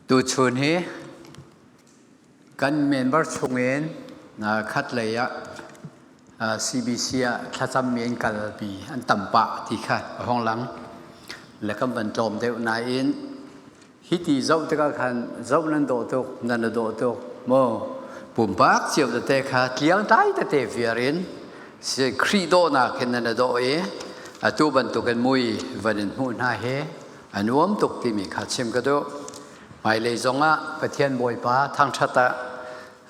Tuchun hi kan member chungin khatlei ah CBC ah thlacammi an kalmi an tam pah ti kha a hong lang. Le kan van tlawm deuh nain hi ti zoh tikah khan zoh nan dawh tuk, nan i dawh tuk maw pumpak cio tete kha tliangtlai tete viar in Khrih dawhnak hin nan i dawh i atu bantukin mui van in hmuh hna hi a nuam tuk timi kha chim ka duh. Hmailei zongah Pathian Bawipa thangṭhat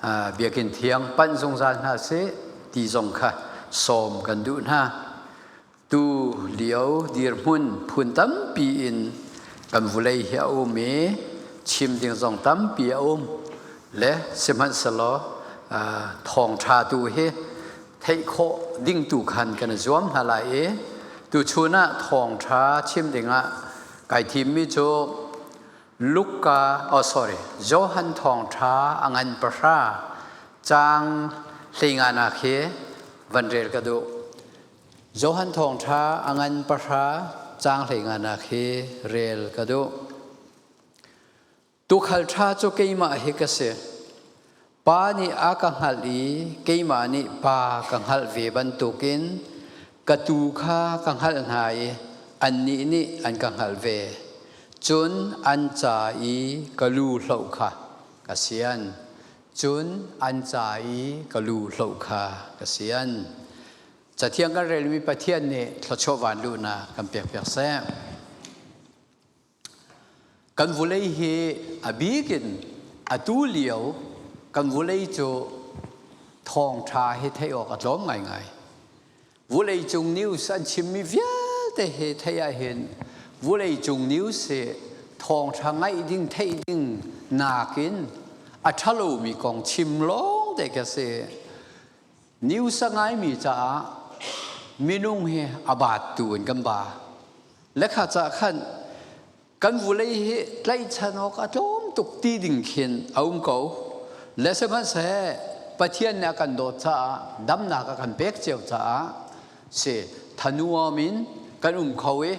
ah biakinn thiang panh zungzal hna sih ti zong kha sawm kan duh hna. Tu lio dirhmun phun tampi in kan vulei hi a um i chim ding zong tampi a um le sihmanhsehlaw thawngṭha tu hi theih khawh ding tu khan kan i zuam hna lai i tuchun ah thawngṭha chim dingah kai thimmi cu Luka oh sorry Johan thawngṭha a ngan pahra caang hleinganak hi van rel ka duh. Johan thawngṭha a ngan pahra caang hleinganak hi rel ka duh. Tuukhal ṭha cu keimah hi ka si. Pa nih a ka hngalh i keimah nih Pa ka hngalh ve bantukin ka tuu kha ka hngalh hna i annih nih an ka hngalh ve. Cun an ca i ka lu hloh kha ka sian. Cun an ca i ka lu hloh kha ka sian. Cathiang kan relmi Pathian nih thluachuah vanluhnak kan pekpiak seh. Kan vulei hi a bik in atu lio kan vulei cu thawngṭha hi theih awk a tlawm ngaingai. Vulei cung news an chimmi vialte hi theih ahhin vulei cung news hi thawngṭha ngaih ding theih ding nakin a ṭhalomi kong chim lawng te khi a si. News a ngaimi caah minung hi a baat tu in kan ba. Lekha ca khan kan vulei hi tlaihchan awk a tlawm tuk ti ding khin a um ko. Le sihmanhseh Pathian nih a kan dawt caah damnak a kan pek cio caah si thanuam in kan um kho i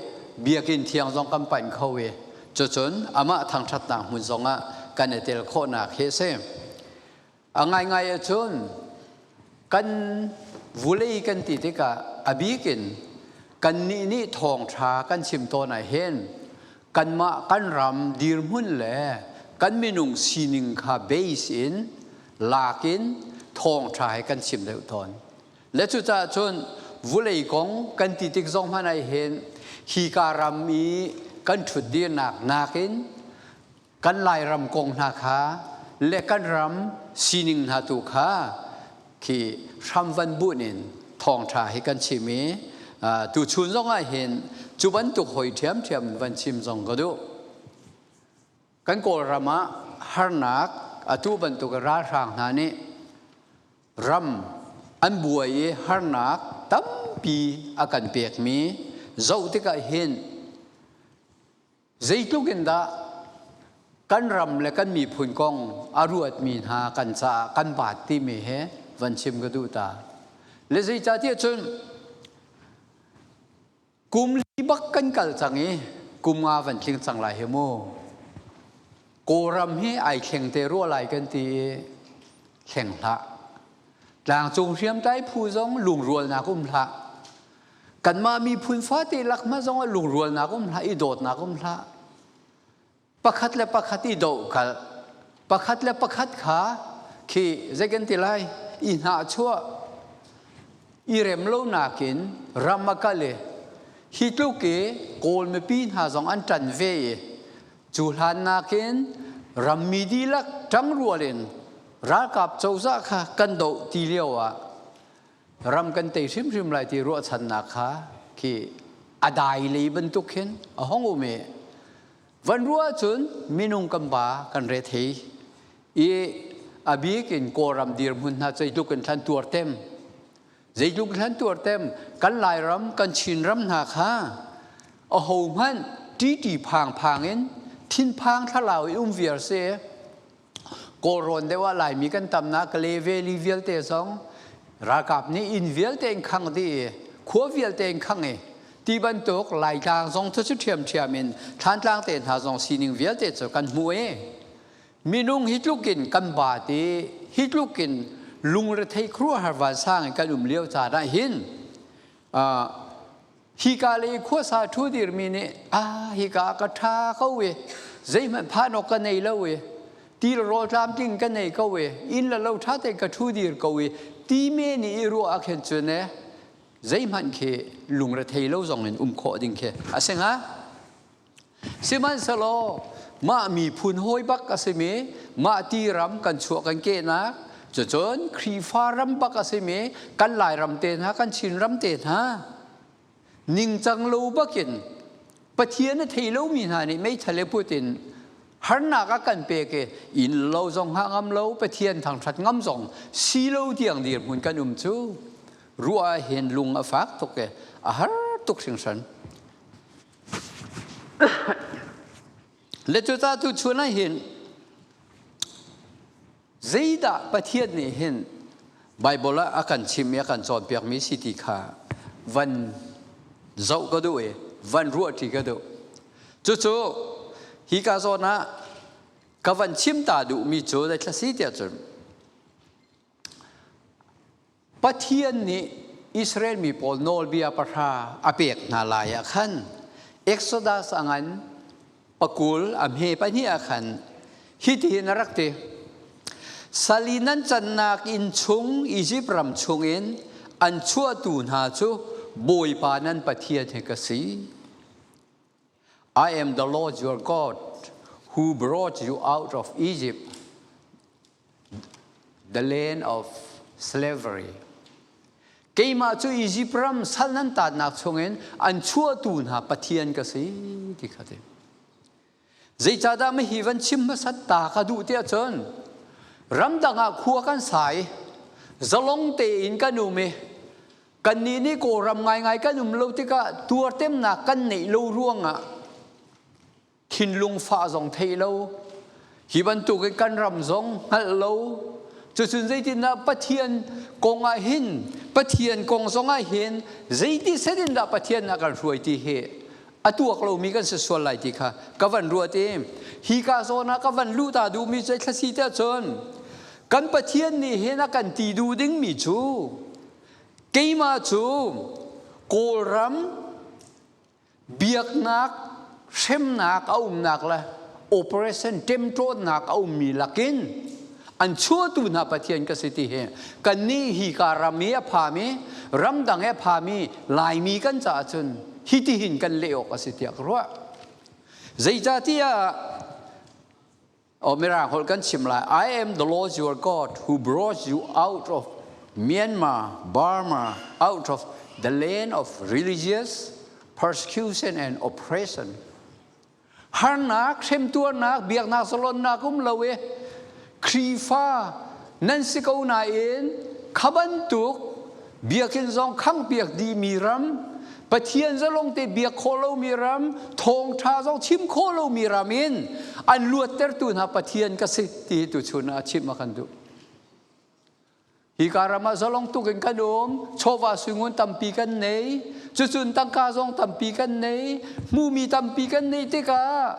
biakinn thiang zong kan panh kho i cucun amah thangṭhatnak hmun zongah kan i tel khawhnak hi a si. A ngaingai ahcun kan vulei kan ti tikah a bik in kannih nih thawngṭha kan chim tawn ah hin kanmah kan ram dirhmun le kan minung sining kha base in lak in thawngṭha he kan chim deuh tawn. Le cucaah cun vulei kong kan ti tik zong hmanh ah hin hika ram i kan ṭhutdirnak nakin kan Lairam kong hna kha le kan ram sining hna tu kha khi hram van bunh in thawngṭha hi kan chim i tuchun zong ah hin cu bantuk hoi ṭhiamṭhiam van chim zong ka duh. Kan Kawlram ah harnak atu bantuk ralhrang hna nih ram an buai i harnak tampi a kan pekmi zoh tikah hin Zeitluk in dah kan ram le kan miphun kong a ruatmi hna kan caah kan baat timi he van chim ka duh ta. Le zeicahtiah cun kum li bak kan kal cang i kum nga van tling cang lai hi mu. Kawlram hi ai thleng te rua lai kan ti i thleng hlah. Tlangcung hriamtlai phu zong lungrualnak um hlah. Kanmah miphun fate lak hmanh zongah lungrualnak um hlah, i dawtnak um hlah. Pakhat le pakhat i doh kal. Pakhat le pakhat kha khi zei kan ti lai i hnahchuah i rem lonak in ram a kal i hi tluk i Kawl mipi hna zong an ṭan ve i cu hlan nakin rammi dihlak ṭangrual in ralkap cozah kha kan doh ti lio ah ram kan tei hrimhrim lai ti ruahchannak kha khi a dai lei bantuk hin a hong um i van ruah cun minung kan ba kan re thei i a bik in Kawlram dirhmun hna zeitluk in thlan tuar tem zeitluk thlan tuar tem kan Lairam kan Chinram hna kha a ho hmanh ṭi phang phang in thinphang thlalau i um viar se Kawlrawn deuh ah Laimi kan tamnak Kale Valley vialte zong ralkap nih inn vialte in khang dih i khua vialte in khang i ti bantuk Laitlang zong cu ṭhiamṭhiam in Thlantlang te hna zong sining vialte cu kan hmuh i. Minung hi tluk in kan baat i hi tluk in lungrethei khuaruahhar vansang in kan um lio caan ah hin hika lei khuasa ṭhu dirmi nih ah hika ka ṭha ko i zeihmanh phan awk ka nei lo i ti le rawl tlamtling ka nei ko i inn le lo ṭha tein ka ṭhu dir ko i ti me nih i ruah ah khin cun e zeihmanh khi lungrethei lo zong in um khawh ding khi a si hnga. Sihmanhsehlaw mah miphun hawi bak a simi mah ti ram kan chuah kan kehnak cucun Khrihfa ram bak a simi kan Lairam te hna kan Chin ram te hna ningcang lo bakin Pathian a thei lomi hna nih meithal le put in harnak a kan pek i inn lo zong hngah ngam lo Pathian thangṭhat ngam zong si lo tiang dirhmun kan um cu ruah ah hin lung a fak tuk i a har tuk hringhran. Le cucaah tuchun ah hin zeidah Pathian nih hin Baibal ah a kan chim i a kan cawnpiakmi si ti kha van zoh ka duh i van ruahṭi ka duh. Cucu hika zawn ah ka van chim ta duhmi cu zeithla si tiah cun Pathian nih Israel mi pawl nawlbia pahra a pek hna lai ah khan Exodus a ngan pakul a hme pahnih ah khan hitihin a rak ti. Sal i nan cannak inn chung Izipt ram chungin an chuahtu hna cu Bawipa nan Pathian hi ka si. I am the Lord your God who brought you out of Egypt the land of slavery. Keimah cu Egypt ram sal nan taatnak chungin an chuahtu hna Pathian ka si ti kha ti. Zeicahdah hi van chim hmasat ta ka duh tiah cun ramdang ah khua kan sa i zalong tein kan um i kannih nih Kawlram ngaingai kan um lo tikah tuartemnak kan neih lo ruangah thinlung fah zong thei lo hi bantuk in kan ram zong hngalh lo cucun zeitindah Pathian kong ah hin Pathian kong zong ah hin zeiti set in dah Pathian a kan hruai ti hi a tuak lomi kan si sual lai ti kha ka van ruat i hi ka zawn ah ka van luh ta duhmi cu thlasi te cun kan Pathian nih hin a kan ti duh dingmi cu keimah cu Kawlram biaknak hremnak a umnak le operation ṭemṭawnnak a ummi lakin an chuahtu hna Pathian ka si ti hi kannih hi ka ram i a phami ramdang i a phami Laimi kan caah cun hitihin kan leh awk a si tiah ka ruah. Zeicahtiah Mirang holh kan chim lai I am the Lord your God who brought you out of Myanmar, Burma, out of the land of religious persecution and oppression. Harnak, hremtuarnak, biaknak zalonnak um lo i Khrihfa nan si ko nain kha bantuk biakinn zong khangpiak dihmi ram Pathian zalong te biak khawh lomi ram thawngṭha zong chim khawh lomi ram in an luattertu hna Pathian ka si ti hi tuchun ah chimh a kan duh. Hi ka ram ah zalong tuk in kan um, chawva suingun tampi kan nei, cucun tangka zong tampi kan nei, hmumi tampi kan nei tikah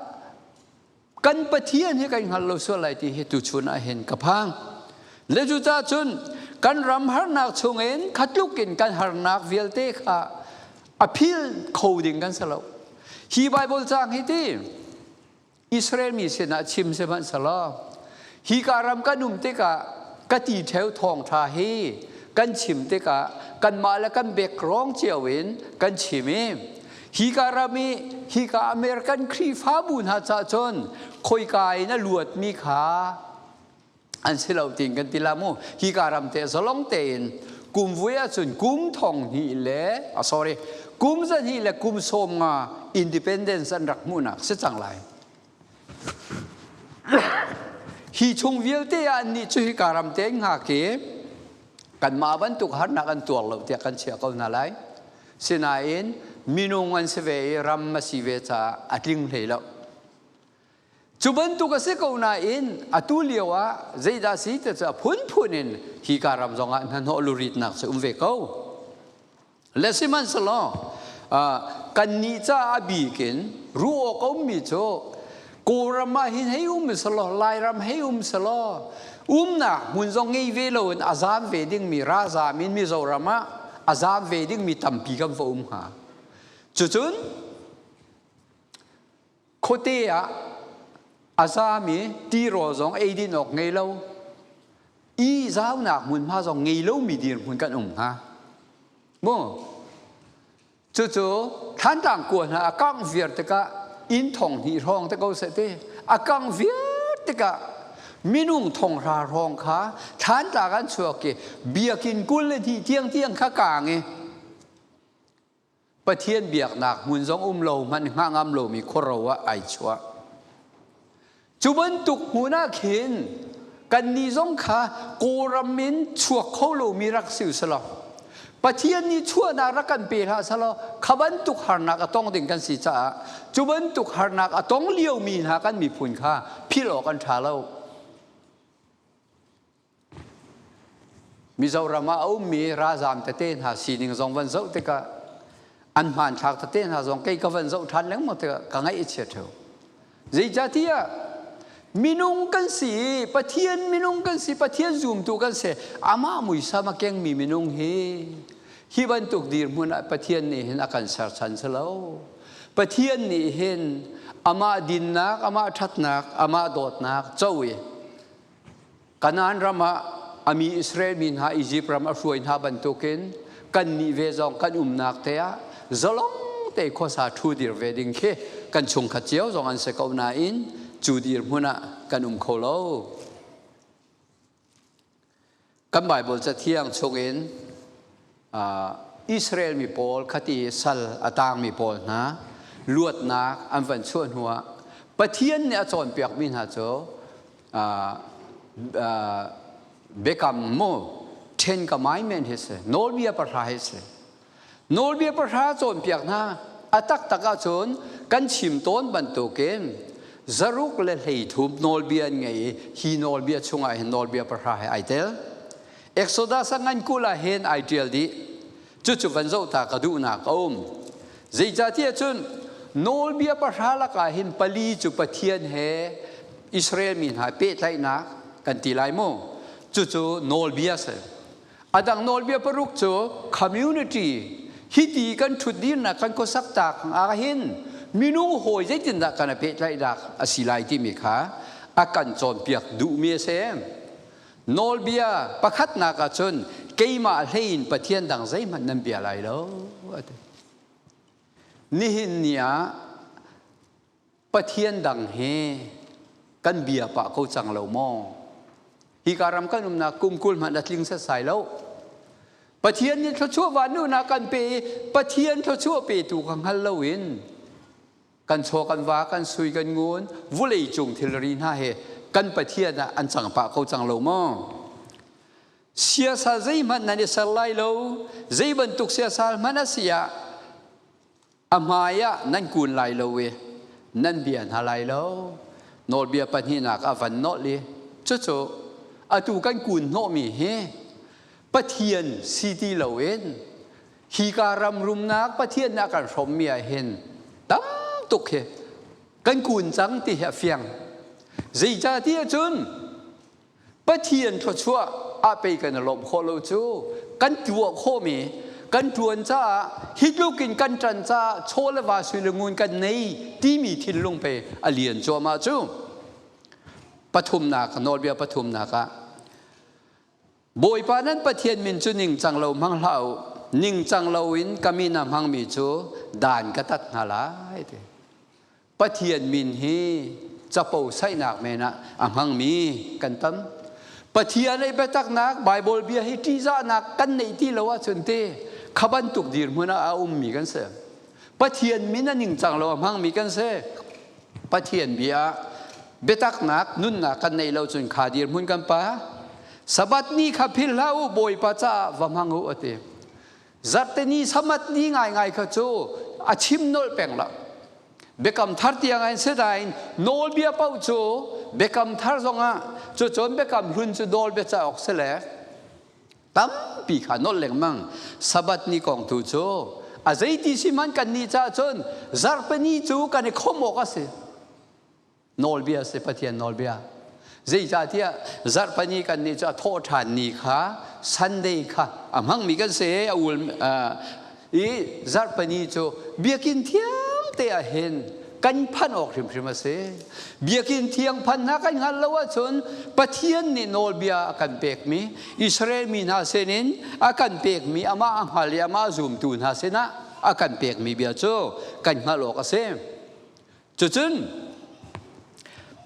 kan Pathian hi kan hngal lo sual lai ti hi tuchun ah hin ka phang. Le cucaah cun kan ram harnak chungin khatluk in kan harnak vialte kha a phil kho ding kan si lo. Hi Bible caang hi ti Israel mi sinah chim sihmanhsehlaw hi ka ram kan um tikah ka ti ṭheo thawngṭha hi kan chim tikah kanmah le kan background cio in kan chim i Hika ram i hika American Khrihfabu hna cah cun khoika in a luatmi kha an si lo tiin kan ti la mu. Hika ram te zalong tein kum vui ahcun kum thong hnih le ah sorry kum zahnih le kum sawm nga independence an rak hmuhnak si cang lai. Hi chung vialte ah annih cu hika ram te hngak i kanmah bantuk harnak an tuar lo tiah kan chiah ko hna lai. Sinain minung an si ve i ram a si ve caah a tling hlei lo. Cu bantuk a si ko nain atu lio ah zeidah si ti cu a phunphun in hi ka ram zongah hnahnawh luritnak cu um ve ko. Le sihmanhsehlaw kannih caah a bik in ruah awk a ummi cu. Kawlram ah hin hei um selaw, Lairam hei um selaw, umnak hmun zong ngei ve loin a zaam ve dingmi ralzaam in Mizoram ah a zaam ve dingmi tampi kan va um hnga. Cucun khuate ah a zaam i tirawl zong eidin awk ngei lo, i zaunak hmunhma zong ngei lomi dirhmun kan um hnga. Mu Cucu Thantlang kua hna a kangh viar tikah inn thong hnih hrawng te ko seh ti a kangh viar tikah minung thong hra hrawng kha Thantlang an chuak i biakinn 22 tiang tiang kha kaang i Pathian biaknak hmun zong um lo hmanh hngah ngam lomi khuaro ah ai chuah. Cu bantuk hmun ah khin kannih zong kha Kawlram in chuak kho lomi rak si usalaw Pathian nih chuahnak rak kan pe hlah selaw kha bantuk harnak a tong ding kan si caah cu bantuk harnak a tong liomi hna kan miphun kha philh awk an ṭha lo. Mizoram ah a ummi ralzaam tete hna sining zong van zoh tikah an hmanthlak tete hna zong kei ka van zoh ṭhan lengmang tikah ka ngaih a chia ṭheo. Zeicahtiah minung kan si i Pathian minung kan si, Pathian zumtu kan si, amah muisam a kengmi minung hi hi bantuk dirhmun ah Pathian nih hin a kan serchan si lo. Pathian nih hin amah dinnak, amah ṭhatnak, amah dawtnak co i Kanaan ram ah a mi Israel mi hna Izipt ram a hruai hna bantukin kannih ve zong kan umnak te ah zalong te khuasa ṭhu dir ve ding khi kan chungkhat cio zong an si ko nain cu dirhmun ah kan um kho lo. Kan Baibal Cathiang chungin Israel mi pawl khati sal a tangmi pawl hna luatnak an van chuah hnuah Pathian nih a cawnpiakmi hna cu biakam mu Ten Commandment hi si nawlbia pahra hi si nawlbia pahra cawnpiak hna a taktak ahcun kan chim tawn bantukin 113 nawlbia an ngei i hi nawlbia chungah hin nawlbia pahra he ai tel. Exodus a ngan 20 ah hin ai ṭial dih. Cucu van zoh ta ka duhnak a um. Zeicahtiah cun nawlbia pahra lakah hin pali cu Pathian he Israel mi hna pehtlaihnak kan ti lai mu. Cucu nawlbia si. A dang nawlbia paruk cu community hiti kan ṭhutdirnak kan khuasak tak ah hin minung hawi zeitindah kan i pehtlaihnak a si lai timi kha a kan cawnpiak duhmi a si. Nawlbia pakhatnak ah cun keimah hlei in Pathian dang zeihmanh nan bia lai lo a ti. Nihin ni ah Pathian dang hi kan bia pah ko cang lo maw? Hika ram kan umnak kum 20 hmanh a tling setsai lo. Pathian nih thluachuah vannunak kan pe i Pathian thluachuah petu kha hngal loin kan chaw kan va kan sui kan ngun vulei cung thilri hna he kan Pathian ah an cang pah ko cang lo maw? Siasal zeihmanh nan i ser lai lo, zei bantuk siasal hmanh a si ah a hmai ah nan kun lai lo i nan bia hna lai lo. Nawlbia pahnihnak a van nolh i cucu atu kan kun hnawhmi hi Pathian si ti loin hika ram rumnak Pathian nih a kan hrawmmi ah hin tam tuk hi kan kun cang ti hi a fiang. Zeicahtiah cun Pathian thluachuah ah pei kan i lawmh khawh lo cu kan tuah khawhmi kan ṭuan caah hi tluk in kan ṭan caah chaw le va sui le ngun kan nei timi thinlung pei a lian cuahmah cu. Pathumnak nawlbia pathumnak ah Bawipa nan Pathian min cu ningcang lo hmang hlah u ningcang loin ka min a hmangmi cu dan ka tat hna lai ti. Pathian min hi capo saihnak men ah a hmangmi kan tam. Pathian ei biataknak Bible bia hi ṭihzahnak kan neih ti lo ahcun te kha bantuk dirhmun ah a ummi kan si. Pathian min a ningcang lo a hmangmi kan si. Pathian bia ah biataknak nunnak kan neih lo cun kha dirhmun kan pa. Sabbath ni kha philh hlah u Bawipa caah va hmang u a ti. Zarhteni Sabbath ni ngaingai kha cu a chim nolh peng lo. Biakam thar tiang in sidain nawlbia paoh cu biakam thar zongah cucun biakam hlun cu nawlbia cauk si le tampi kha nolh lengmang. Sabbath ni kong tu cu a zeiti si hmanh kan nih caah cun zarhpini cu kan i khawmh awk a si. Nawlbia si Pathian nawlbia. Zeicahtiah zarhpani kan nih cu a thawh ṭhan ni kha Sunday kha a hmangmi kan si a ul i zarhpani cu biakinn thiang te ah hin kan phanh awk hrimhrim a si. Biakinn thiang phan hna kan hngalh lo ahcun Pathian nih nawlbia a kan pekmi Israel mi hna sinin a kan pekmi amah a hngal i amah zumtu hna sinah a kan pekmi bia cu kan hngalh awk a si. Cucun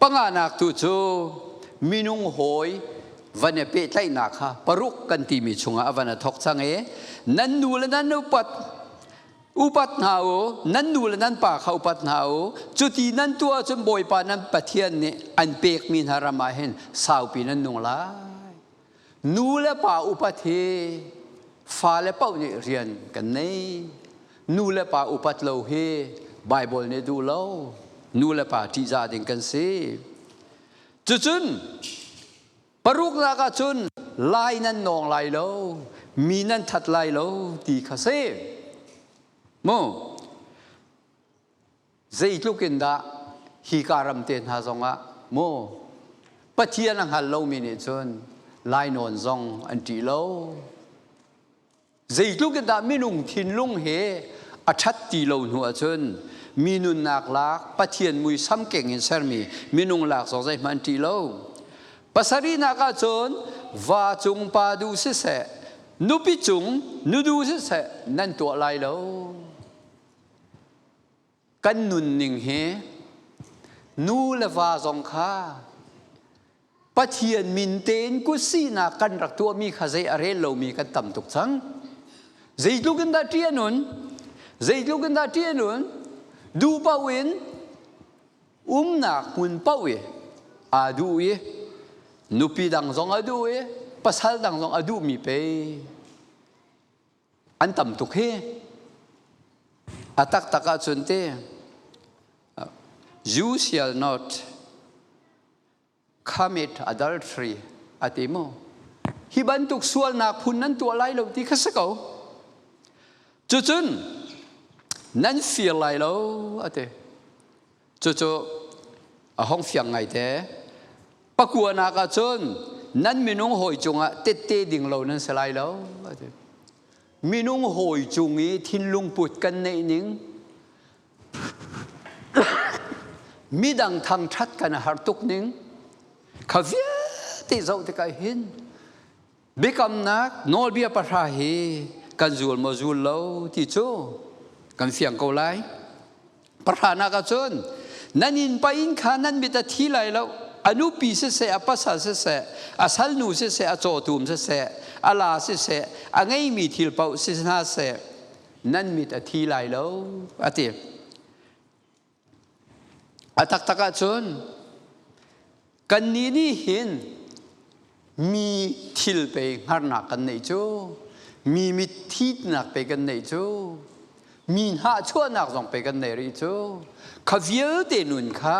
panganak tu cu minung hawi van i pehtlaihnak kha paruk kan timi chungah a van a thok cang i nan nu le nan upat upat hna u, nan nu le nan pa kha upat hna u. Cuti nan tuah ahcun Bawipa nan Pathian nih an pekmi hna ram ah hin saupi nan nung lai. Nu le pa upat hi fale paoh nih rian kan nei. Nu le pa upat lo hi Baibal nih duh lo. Nu le pa ṭihzah ding kan si. Cucun paruknak ah cun lai nan nawng lai lo, mi nan that lai lo ti kha si. Mu zeitluk in dah hi ka ram te hna zongah mu Pathian a hngal lomi nih cun lainawn zong an ṭih lo. Zeitluk in dah minung thinlung he a ṭhat ti lo hnu ahcun mi nunnak lak Pathian muisam keng in sermi minung lak zong zeihmanh an ṭih lo. Pasarihnak ahcun va cung pa duh siseh, nupi cung nu duh siseh nan tuah lai lo. Kan nunning hi nu le va zong kha Pathian min tein kutsinak kan rak tuahmi kha zei a rel lomi kan tam tuk cang. Zeitluk in dah ṭih a nun? Zeitluk in dah ṭih a nun? Duh paoh in umnak hmun paoh i aa duh i nupi dang zong a duh i pasal dang zong a duhmi pei an tam tuk hi. A taktak ahcun te you shall not commit adultery a ti mu. Hi bantuk sualnak phun nan tuah lai lo ti kha si ko. Cucun nan fir lai lo a ti. Cucu a hong fiang ngai te. Pakuanak ah cun nan minung hawi cungah tette ding lo nan si lai lo a ti. Minung hawi cung i thinlung put kan neih ning midang thangṭhat kan har tuk ning kha vialte zoh tikah hin biakamnak nawlbia pahra hi kan zul maw zul lo ti cu kan fiang ko lai. Pahranak ah cun nan innpa inn kha nan mit a thi lai lo, a nupi siseh, a pasal siseh, a salnu siseh, a cawtum siseh, a la siseh, a ngeimi thil paoh si hna seh, nan mit a thi lai lo a ti. A taktak ahcun kannih nih hin mi thil pe hngarnak kan neih cu, mi mit thitnak pe kan neih cu, mi hnahchuahnak zong pe kan nei rih cu, kha vialte nun kha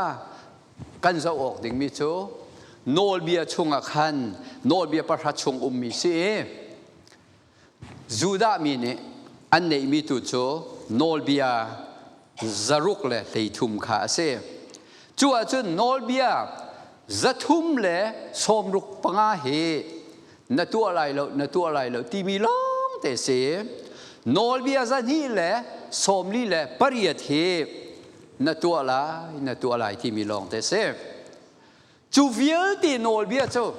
kan zoh awk dingmi cu nawlbia chungah khan nawlbia pahra chung ummi si i Judah mi nih an neihmi tu cu nawlbia zaruk le 13 kha a si. Cu ahcun nawlbia 365 hi na tuah lai lo, na tuah lai lo timi lawng te si. Nawlbia 248 hi na tuah lai, na tuah lai timi lawng te si. Cu vialte nawlbia cu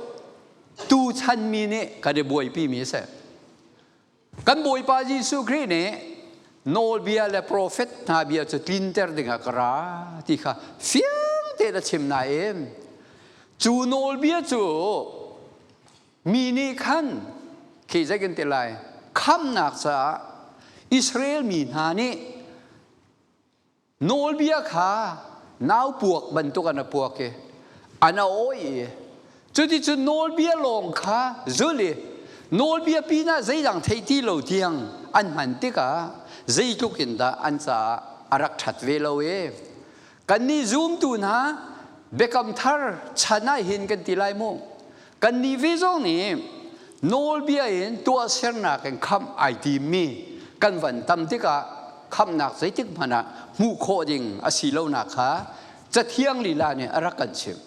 tuchan mi nih kan i buaipimi a si. Kan Bawipa Jesuh Khrih nih nawlbia le profet hna bia cu tlinter dingah ka ra ti kha fiang tein a chim nain cu nawlbia cu mi nih khan khi zei kan ti lai khamnak caah Israel mi hna nih Nawlbia kha nau puak bantuk an a puak i an a awi i cuticun nawlbia lawng kha zul i nawlbia pinah zeidang thei ti lo tiang an hman tikah zeitluk in dah an caah a rak ṭhat ve lo i kannih zumtu hna biakam thar chan ah hin kan ti lai mu. Kannih ve zong nih nawlbia in tuahsernak in khamh ai timmi kan van tam tikah khamhnak zeitik hmanh ah hmuh khawh ding a si lonak kha Cathiang lila nih a rak kan chimh.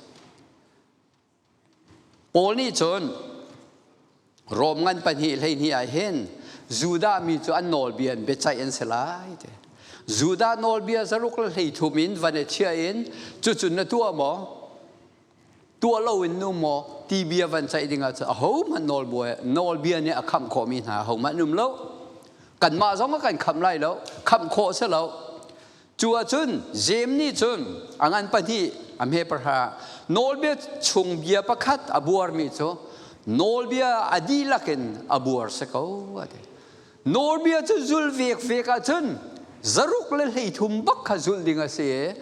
Paul nih cun Rom ngan pahnih 12 ah hin Judah mi cu an nawlbia in biaceih an si lai ti. Judah nawlbia 133 in van i chiah in cucun na tuah maw? Tuah loin nu maw? Ti bia van ceih ding ahcun ahohmanh nawlbia nih a khamh khawhmi hna ahohmanh um lo. Kanmah zong a kan khamh lai lo. Khamh khawh si lo. Cu ahcun Jeim nih cun a ngan pahnih a hme pahra nawlbia chung bia pakhat a buarmi cu nawlbia a dihlak in a buar si ko a ti. Nawlbia cu zul vekvek ahcun 133 bak kha zulh ding a si i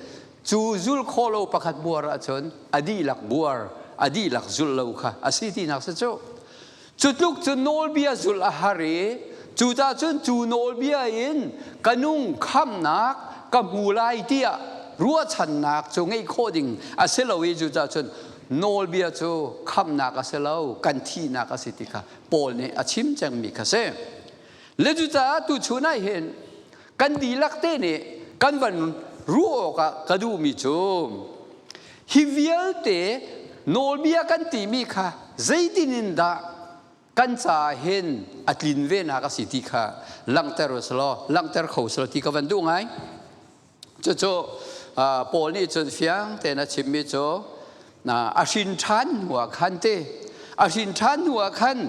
cu zul khawh lo pakhat buar ahcun a dihlak buar a dihlak zulh lo kha a si tinak si cu. Cu tluk cu nawlbia zulh a har i cucaah cun cu nawlbia in ka nung khamnak ka hmu lai tiah ruahchannak cu ngeih khawh ding a si lo i cucaah cun nawlbia cu khamnak a si lo kan thihnak a si ti kha Paul nih a chim cengmi kha si. Le cucaah tuchun ah hin kan dihlak te nih kan van ruah awkah ka duhmi cu hi vialte nawlbia kan timi kha zeitin in dah kan caah hin a tlin venak a si ti kha langhter uslaw langhter kho uslaw ti ka van duh ngai. Cucu Paul nih cun fiang tein a chimmi cu a hrin ṭhan hnuah khan ti a hrin ṭhan hnuah khan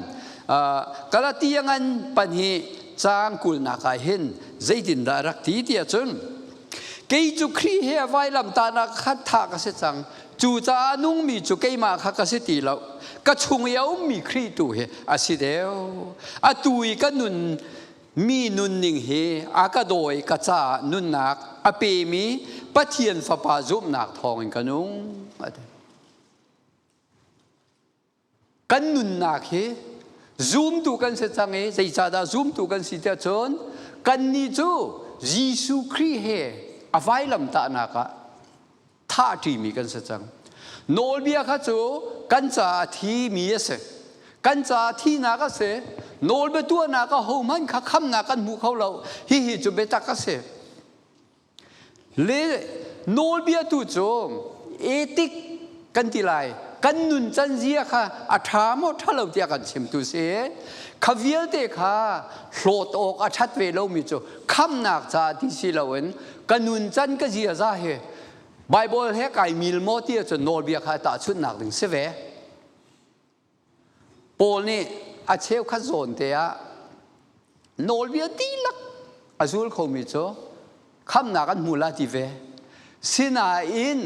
Galatia ngan pahnih caang 20 ah hin zeitindah a rak ti ti ahcun kei cu Khrih he a vailamtahnak khan thah ka si cang cucaah a nungmi cu keimah kha ka si ti lo ka chung i a ummi Khrih tu hi a si deuh atu i ka nun Mi nunning hi a ka dawi ka caah nunnak a pemi Pathian Fapa zumhnak thawngin ka nung. Kan nunnak hi zumtu kan si cang i zeicahdah zumtu kan si tiah cun kannih cu Jesuh Khrih he a vailamtahnak ah thah ṭimi kan si cang. Nawlbia kha cu kan caah a thimi a si. Kan caah thihnak a si. Nawlbia tuahnak a hohmanh kha khamnak kan hmu kho lo. Hihi cu biatak a si. Le nawlbia tu cu etik kan ti lai. Kan nun can zia kha a ṭha maw ṭha lo tiah kan chimtu si. Kha vialte kha hlawt awk a ṭhat ve lomi cu khamnak caah ti si loin ka nun can ka ziaza hi Bible he kai mil maw ti ahcun nawlbia kha tahchunhnak ding si ve. Paul nih a cheukhat zawn te ah nawlbia dihlak a zul khomi cu khamnak an hmu la ti ve. Sinain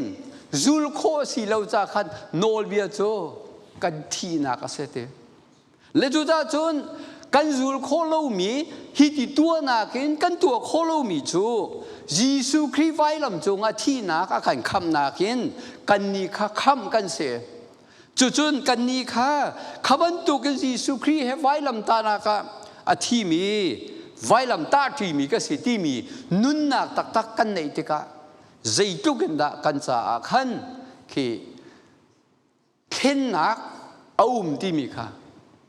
zul khawh si lo ca khan nawlbia cu kan thihnak a si ti. Le cucaah cun kan zul khawh lomi hi ti tuahnak in kan tuah khawh lomi cu Jesuh Khrih vailam cungah thihnak a kan khamhnak in kannih kha khamh kan si. Cucun kannih kha kha bantukin Jesuh Khrih he vailam tahnak ah a thimi vailam tah ṭimi ka si timi nunnak taktak kan neih tikah zeitluk in dah kan caah khan khi thlennak a um timi kha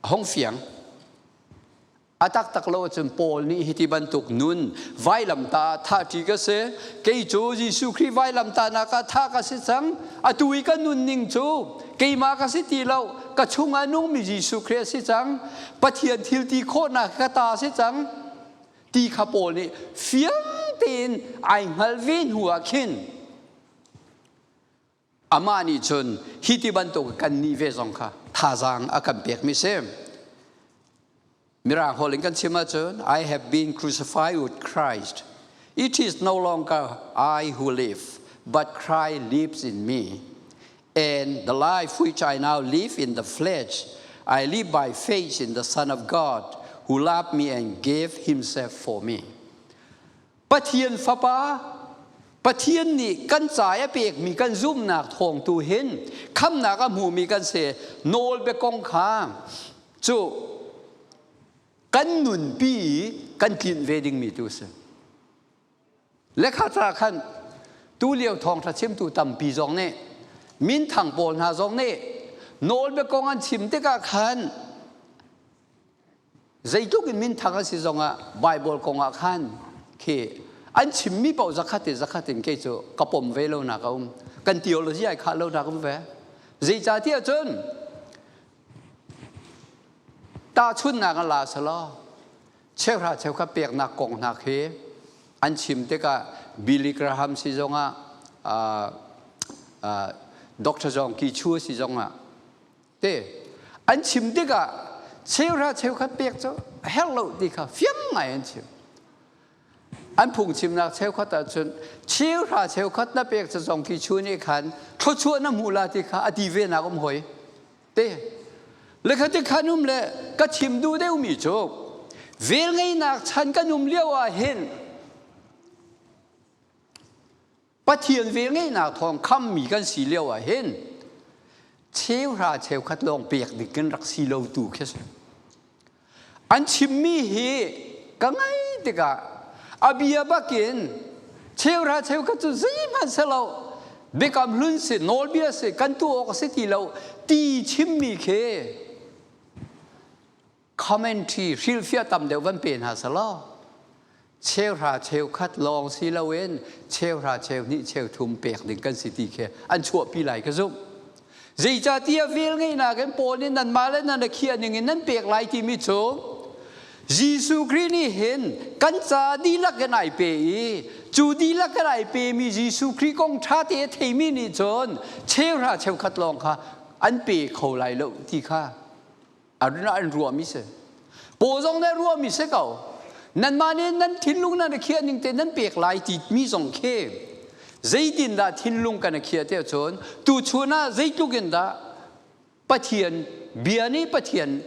a hung fiang. A taktak lo ahcun Paul nih hiti bantuk nun vailamtah thah ṭi ka si. Kei cu Jesuh Khrih vailamtahnak ah thah ka si cang. Atu i ka nunning cu keimah ka si ti lo. Ka chungah nungmi Jesuh Khrih a si cang. Pathian thil ti khawhnak ka ta a si cang. Ti kha Paul nih fiang tein ai hngalh ve hnu ah khin Amah nih cun hi ti bantuk kan nih ve zong kha thazaang a kan pekmi si. Mirang holh in kan chim ahcun I have been crucified with Christ. It is no longer I who live, but Christ lives in me. And the life which I now live in the flesh, I live by faith in the Son of God who loved me and gave himself for me. Pathian Fapa Pathian nih kan ca i a pekmi kan zumhnak thawng tu hin khamnak a hmumi kan si nawlbia kong kha cu kan nunpi i kan tlinh ve dingmi tu a si. Lekha ca khan tulio thawngṭha chimtu tampi zong nih minthang pawl hna zong nih nawlbia kong an chim tikah khan Zeitluk in minthang a si zongah Baibal kong ah khan khi An chimmi paoh zakhat in zakhat in kei cu ka pom ve lo nak a um. Kan theology ai khah lo nak um ve. Zeicahtiah cun tahchunhnak an la selaw cheuhra cheukhat peknak kong hna khi an chim tikah Billy Graham si zongah Dr. Zong Ki Chu si zongah te an chim tikah cheuhra cheukhat pek cu a herh lo ti kha fiang ngai an chim. An phungchimnak cheukhat ahcun cheuhra cheukhat na pek cu Zong Ki Chu nih khan thluachuah na hmuh la ti kha a ti ve nak um hoi. Te le kha ti khan um le ka chim duh deuhmi cu velngeihnak chan kan um lio ah hin Pathian velngeihnak thawng khammi kan si lio ah hin cheuhra cheukhat lawng pek ding kan rak si lo tu khi si. An chimmi hi ka ngai tikah a bia bakin cheuhra cheukhat cu zeihmanh si lo biakam hlun si nawlbia si kan tuah awk a si ti lo ti chimmi khi commentary hrilhfiah tam deuh van pe hna selaw cheuhra cheukhat lawng si loin cheuhra cheuhnih cheuthum pek ding kan si ti khi an chuahpi lai ka zumh. Zeicahtiah vel ngeihnak in Paul nih nanmah le nan khiah ning in nan pek lai timi cu Jesuh Khrih nih hin kan ca dihlak in ai pe i cu dihlak in ai pemi Jesuh Khrih kong ṭha te a theimi nih cun cheuhra cheukhat lawng kha an pe kho lai lo ti kha an ruahmi si. Paw zong nih ruahmi si ko. Nanmah nih nan thinlung nan khiah ning te nan pek lai ti mi zong khi zeitin dah thinlung kan khiah te cun tuchun ah zeitluk in dah Pathian bia nih Pathian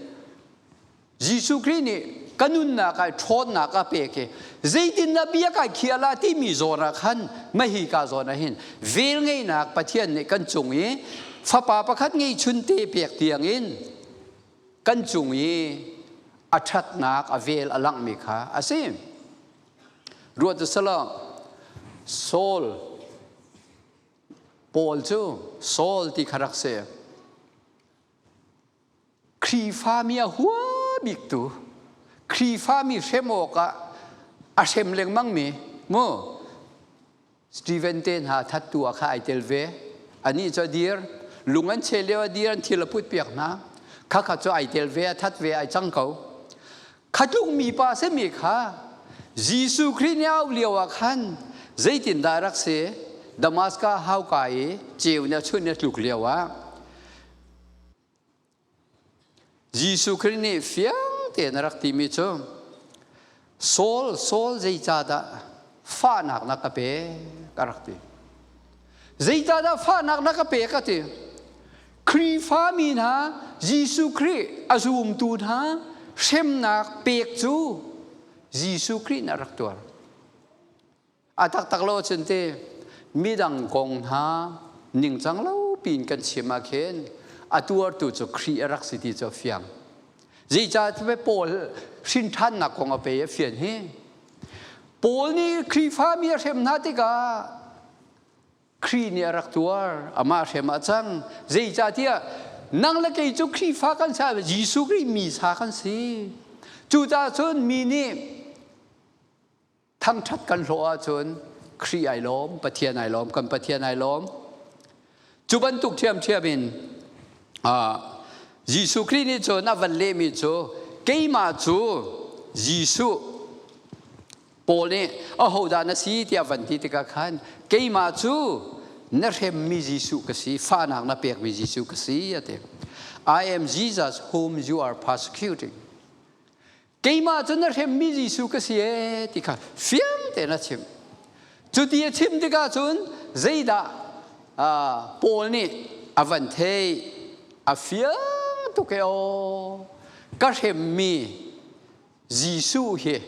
Jesuh Khrih nih ka nunnak ai ṭhawnnak a pek i zeitin dah bia kai khiah la timi zawn ah khan mahi ka zawn ah hin vel ngeihnak Pathian nih kan cung i fapa pakhat ngeihchun te pek tiang in kan cung i a ṭhatnak a vel a langhmi kha a si. Ruat selaw Saul Paul cu Saul ti kha rak si. Khrihfami a hua biktu Khrihfami hrem awkah a hrem lengmangmi mu Stephen te hna thattu ah kha ai tel ve. Anih cu a dir. Lung an cheh lio a dir an thil a put piak hna. Khakha cu ai tel ve, a that ve, ai cang ko. Khatluk mi pa simi kha Jesuh Khrih nih au lio ah khan zeitindah rak si? Damaskas hauka i ceu nih a chunh i a tluk lio ah Jesuh Khrih nih fiang tein a rak timi cu Saul, Saul zeicahdah fahnak na ka pek a rak ti. Zeicahdah fahnak na ka pek a ti. Khrihfa mi hna Jesuh Khrih a zumtu hna hremnak pek cu Jesuh Khrih nih a rak tuar. A taktak lo cun te midang kong hna ningcang lo piin kan chim ah khin a tuartu cu Khrih a rak si ti cu a fiang. Zeicah Paul hrinṭhannak kong a pe a fian hi. Paul nih Khrihfami a hrem hna tikah Khrih nih a rak tuar, amah hrem ah cang. Zeicahtiah nang le kei cu Khrihfa kan si, Jesuh Khrih mi sa kan si. Cucaah cun mi nih Thangṭhat kan hlawh ahcun Khrih ai lawm, Pathian ai lawm, kan Pathian ai lawm. Cu bantuk ṭhiamṭhiam in Jesuh Khrih nih cun a van lehmi cu keimah cu Jesuh Paul nih ahodah na si tiah van ti tikah khan keimah cu na hremmi Jesuh ka si, fahnak na pekmi Jesuh ka si a ti. I am Jesus whom you are persecuting. Keimah cu na hremmi Jesuh ka si ee ti kha fiang tein a chim. Cu ti a chim tikah cun zeidah Paul nih a van theih? A fiang tuk e aw. Ka hremmi Jesuh hi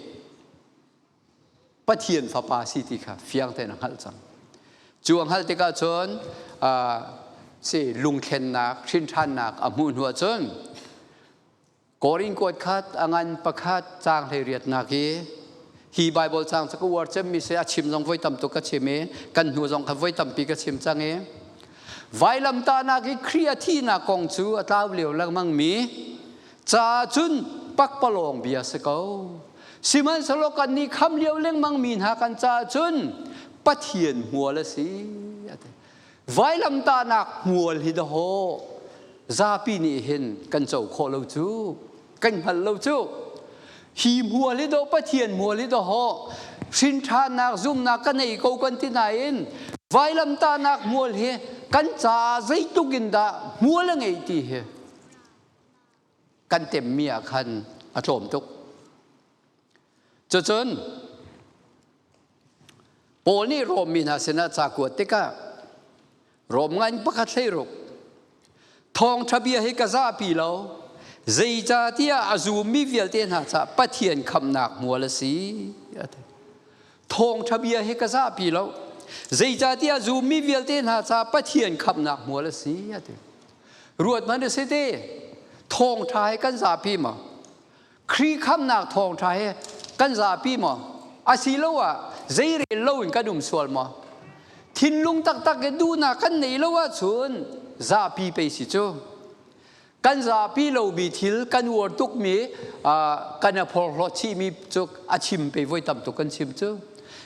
Pathian fapa si ti kha fiang tein a hngalh cang. Cu a hngalh tikah cun si lungthlennak, hrinṭhannak a hmuh hnu ahcun Korin kuat khat a ngan pakhat caang 18nak hi hi Bible caang cu ka uar cemmi si a chim zong voi tam tuk ka chim i kan hnu zong kha voi tampi ka chim cang i vailamtahnak i Khrih a thihnak kong cu a tlau lio lengmang mi ca cun pakpalawng bia si ko. Sihmanhsehlaw kan nih kham lio lengmang mi hna kan caah cun Pathian hmual a si. Vailamtahnak hmual hi dahawh zapi nih hin kan co khawh lo cu, kan hngal lo cu. Hi hmual hi dawh Pathian hmual hi dahawh hrinṭhannak zumnak ka nei ko kan ti nain vailamtahnak hmual hi kan caah zeitluk in dah hmual a ngeih ti hi kan temmi ah khan a tlawm tuk. Cucun Paul nih Rom mi hna sinah ca kuat tikah Rom ngan pakhat 16 thawngṭha bia hi ka zahpi lo, zeicahtiah a zummi vialte hna caah Pathian khamhnak hmual a si. Thawngṭha bia hi ka zahpi lo, zeicahtiah zummi vialte hna caah Pathian khamhnak hmual a si. Ruat hmanh a si te, thawngṭha hi kan zahpi maw? Khrih khamhnak thawngṭha hi kan zapi maw? Asiloah zeirel loin kan um sual maw? Thinlung taktak in duhnak kan neih lo ahcun zapi pei si cu. Kan zapi lomi thil kan uar tukmi kan a phorhlawt chihmi cu a chim pei voi tam tuk kan chim cu.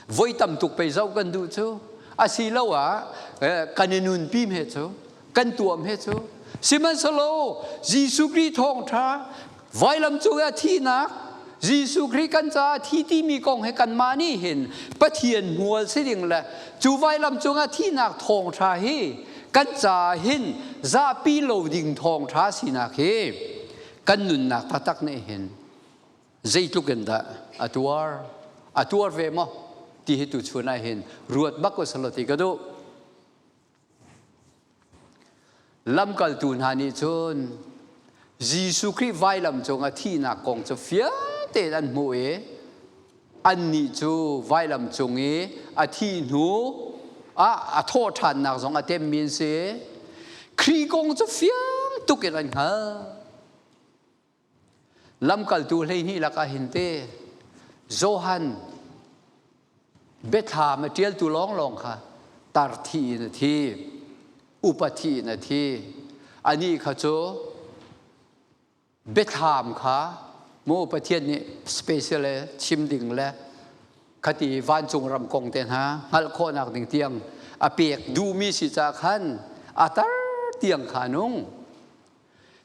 Voi tam tuk pei zoh kan duh cu. Asiloah kan i nunpi he cu. Kan tuam he cu. Sihmanhsehlaw Jesuh Khrih thawngṭha vailam cung ah thihnak Jesuh Khrih kan caah thi timi kong he kanmah nih hin Pathian hmual si ding le cu vailam cungah thihnak thawngṭha hi kan caah hin zahpi lo ding thawngṭha sinak hi kan nunnak taktak nih hin zeitluk in dah a tuar a tuar ve maw ti hi tuchun ah hin ruat bak usalaw ti ka duh. Lamkaltu hna nih cun Jesuh Khrih vailam cung a thihnak kong cu fiang tein an hmuh i annih cu vailam cung i a thih hnu ah a thawhṭhannak zong a temmi an si. Khrih kong cu fiang tuk in an hngalh. Lamkaltu 12 lakah hin te Johan biathlam a ṭialtu lawnglawng kha tar thi in a thi, upa thi in a thi. Anih kha cu biathlam kha mu Pathian nih special le chim ding le khati vancung ram kong te hna hngalh khawhnak ding tiang a pek duhmi si ca khan a tar tiang kha nung.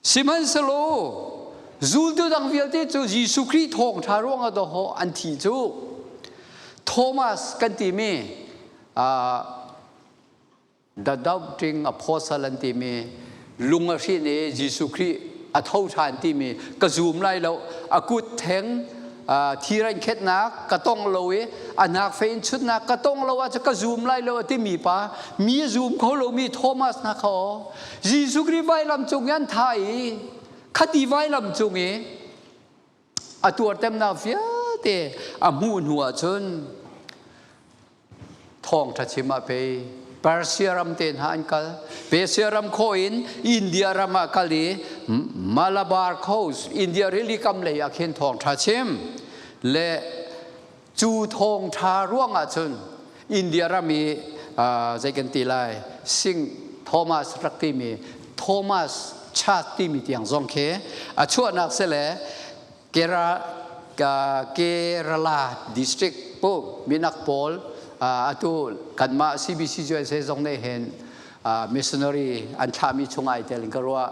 Sihmanhsehlaw zultu dang vialte cu Jesuh Khrih thawngṭha ruangah dawh an thi cu. Thomas kan timi the doubting apostle an timi lung a hrin i Jesuh Khrih a tho ṭhan timi ka zum lai lo, a kut theng thiran khetnak ka tong lo i a hnak fei in chutnak ka tong lo ahcun ka zum lai lo a timi pa, mi a zum kho lomi Thomas hna kha Jesuh Khrih vailam cung i an thah i khati vailam cung i a tuartemnak vialte a hmuh hnu ahcun thawngṭha chim ah pei Persia ram te hna an kal. Persia ram khawh in India ram ah kal i Malabar Coast, India rili kam lei ah khin thawngṭha chim le cu thawngṭha ruang ah cun India ram i zei kan ti lai, Sing Thomas rak timi Thomas Church timi tiang zong khi a chuahnak si le Kerala district pu minak pawl atu kanmah CBC USA zong nih hin missionary an thlahmi chung ai tel in ka ruah.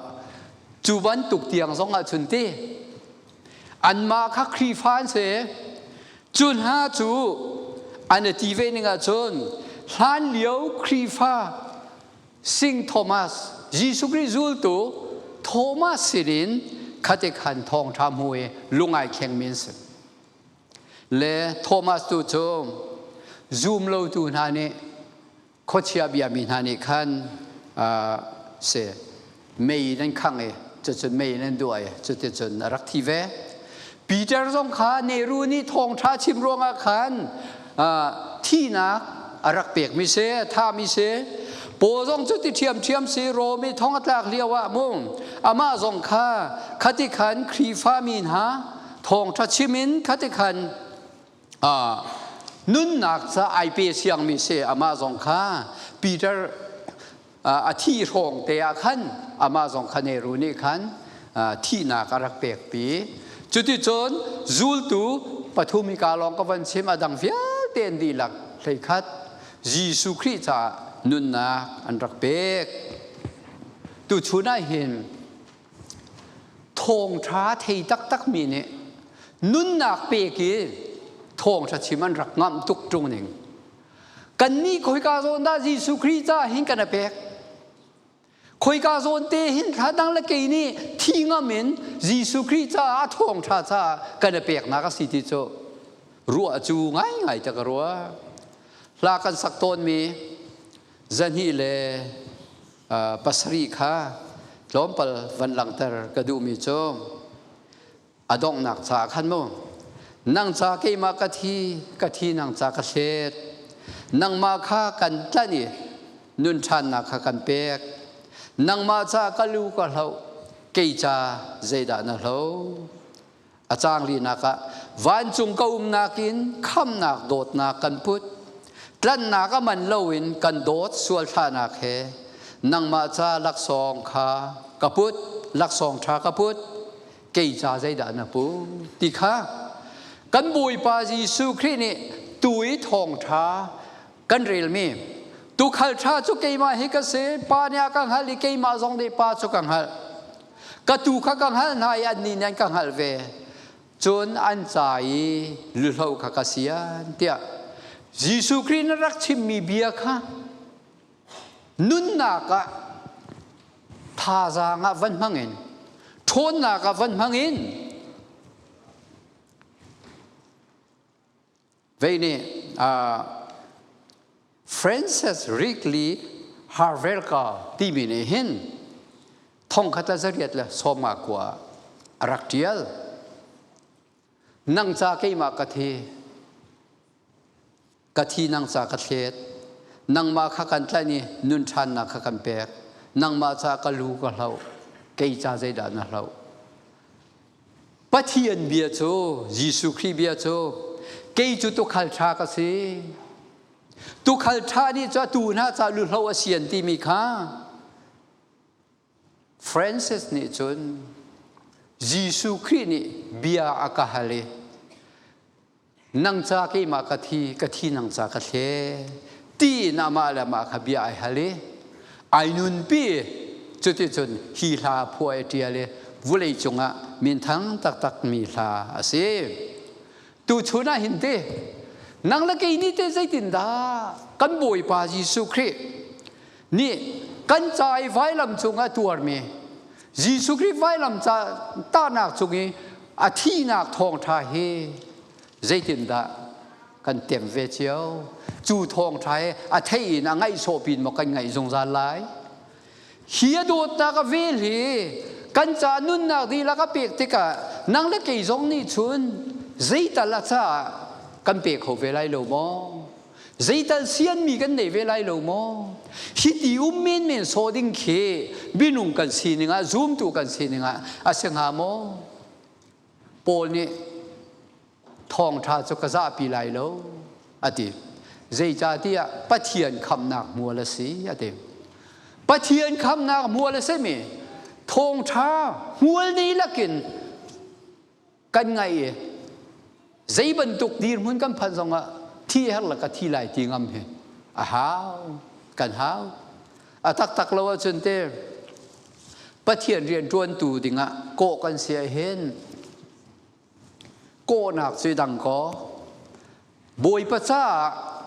Cu bantuk tiang zong ah cun ti anmah kha Khrihfa an si. Cu hna cu an i ti ve ning ahcun hlan lio Khrihfa Sing Thomas, Jesuh Khrih zultu Thomas sinin khate khan thawngṭha hmu i lungai thlengmi an si. Le Thomas tu cu zum lotu hna nih khuachia biami hna nih khan si mei in an khangh i cucun mei in an duah i cuticun a rak thi ve. Peter zong kha Nehru nih thawngṭha chim ruangah khan thihnak a rak pekmi si, a thahmi si. Paul zong cu ti ṭhiamṭhiam si, Rom i thong a tlak lio ah mu amah zong kha khati khan Khrihfa mi hna thawngṭha chim in khati khan nunnak ca ai pe siangmi si. Amah zong kha Peter a thi hrawng te ah khan amah zong kha Nehru nih khan thihnak a rak pekpi. Cuticun zultu Pathum hi ka lawng ka van chim, a dang vialte an dihlak 11 Jesuh Khrih caah nunnak an rak pek. Tuchun ah hin thawngṭha thei taktakmi nih nunnak pek i thawngṭha chim an rak ngamh tuk ṭung ning. Kannih khoika zawn dah Jesuh Khrih caah hin kan a pek? Khoika zawn te hin thla dang le kei nih thi ngam in Jesuh Khrih caah a thawngṭha caah kan i peknak a si ti cu ruah cu ngaingai te ka ruah. Hla kan sak tawnmi zahnih le pasarih kha tlawmpal van langhter ka duhmi cu a donghnak caah khan mu nang ca keimah ka thi, ka thi nang ca ka hlet, nangmah kha kan tlanh i nun ṭhannak kha kan pek, nangmah ca ka lu ka hloh, kei ca zeidah na hlo? A caang linak ah vancung ka umnak in khamnak dawtnak kan put, tlanhnak a man loin kan dawt sual thlahnak he, nangmah ca laksawng kha ka put, laksawng ṭha ka put, kei ca zeidah na pu ti kha kan Bawipa Jesuh Khrih nih tu i thawngṭha kan relmi tuukhal ṭha cu keimah hi ka si, Pa nih a ka hngalh i keimah zong nih Pa cu ka hngalh, ka tuu kha ka hngalh hna i annih nih an ka hngalh ve, cun an ca i luhlo kha ka sian tiah Jesuh Khrih na rak chimmi bia kha nunnak ah thazaang ah van hmang in, ṭhawnnak ah van hmang in vei nih Frances Wrigley Harvelka timi nih hin 1859 a rak ṭial. Nang ca keimah ka thi, ka thi nang ca ka thlet, nangmah kha kan tlaih i nun ṭhannak kha kan pek, nangmah ca ka lu ka hloh, kei ca zeidah na hloh? Pathian bia cu, Jesuh Khrih bia cu, kei cu tuukhal ṭha ka si. Tuukhal ṭha nih cu a tuu hna ca luhlo a sian timi kha Francis nih cun Jesuh Khrih nih bia a ka hal i nang ca keimah ka thi, ka thi nang ca ka thle tiin amah le amah kha bia ai hal i ai nunpi. Cuticun hi hla phuah i ṭial i vulei cungah minthang taktak mi hla a si. Tuchun ah hin te nang le kei nih te zeitindah kan Bawipa Jesuh Khrih nih kan ca i vailam cungah tuarmi Jesuh Khrih vailam ca tahnak cung i a thihnak thawngṭha hi zeitindah kan tem ve cio? Cu thawngṭha hi a theih in a ngaih sawh pin maw kan ngaih zungzal lai? Hi a dawtnak a vel hi kan ca nunnak dihlak a pek tikah nang le kei zong nih cun zeital a caah kan pe kho ve lai lo maw? Zeital sianmi kan nei ve lai lo maw? Hi ti um menmen sawh ding khi minung kan sining ah, zumtu kan sining ah a si hnga maw? Paul nih thawngṭha cu ka zahpi lai lo a ti. Zeicahtiah Pathian khamhnak mual a si a ti. Pathian khamhnak mual a simi thawngṭha hmual nei lakin kan ngaih i zei bantuk dirhmun kan phanh zongah thi her le ka thi lai ti ngam hi a hau, kan hau. A taktak lo ahcun te Pathian rian ṭuantu dingah kawh kan si ahhin kawhnak cu dang kaw Bawipa caah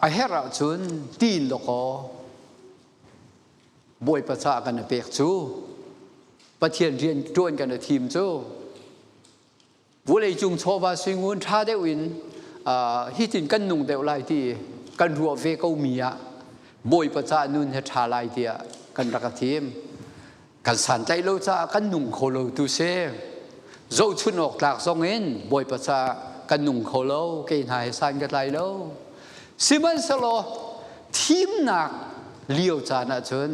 a herh ahcun tiin dawkaw Bawipa caah kan i pek cu, Pathian rian ṭuan kan i thim cu vawleicung chawva suingun ṭha deuh in hitin kan nung deuh lai ti kan ruah ve ko mi ah Bawipa caah nun he ṭha lai tiah kan rak a thim. Kan santlaih lo caah kan nung kho lo tu si. Zohchun awk tlak zong in Bawipa caah kan nung kho lo, kei hna he san ka tlai lo. Sihmanhsehlaw thimnak lio caan ahcun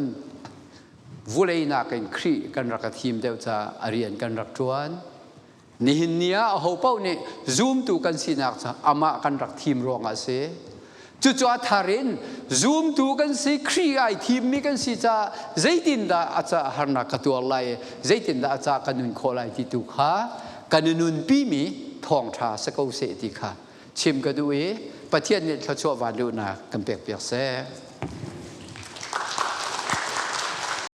vulei nakin Khrih kan rak a thim deuh caah a rian kan rak ṭuan. Nihin ni ah aho paoh nih zumtu kan sinak cu amah kan rak thim ruangah a si. Cucu a thar in zumtu kan si, Khrih ai thimmi kan si caah zeitindah a caah harnak ka tuar lai i zeitindah a caah ka nun khawh lai ti tu kha kan i nunpimi. thawngṭha si ko seh ti kha chim ka duh i Pathian nih thluachuah van duhnak kan pek piak seh.